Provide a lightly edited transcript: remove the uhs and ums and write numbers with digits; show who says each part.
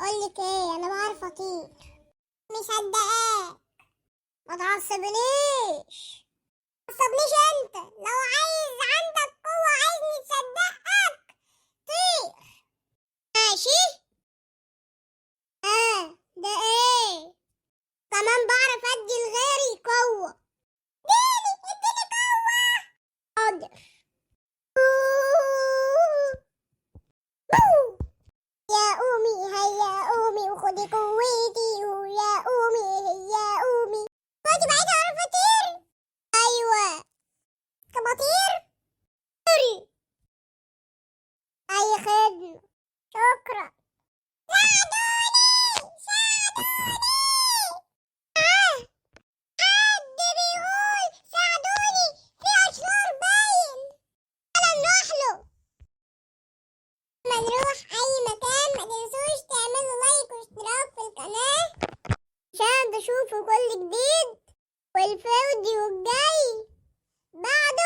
Speaker 1: بقولك ايه، انا بعرف اطير. مصدقاك، ما تعصبنيش. تعصبنيش انت، لو عايز عندك قوة عايزني تصدقك طير. ماشي. اه ده ايه؟ كمان بعرف ادي لغيري قوة. اديني اديني قوة. حاضر. يا قومي هيا قومي وخدي قوتي، ويا قومي هيا قومي. دلوقتي بقيت اعرف اطير. ايوه طب اطير؟ طيري. اي خدمة، شكرا. ساعدوني ساعدوني. حد بيقول ساعدوني، في اشرار باين. يلا نروح له. ما نروح اي مكان ما تنسوش تعملوا like واشتراك في القناة عشان تشوفوا كل جديد، والفيديو الجاي بعده.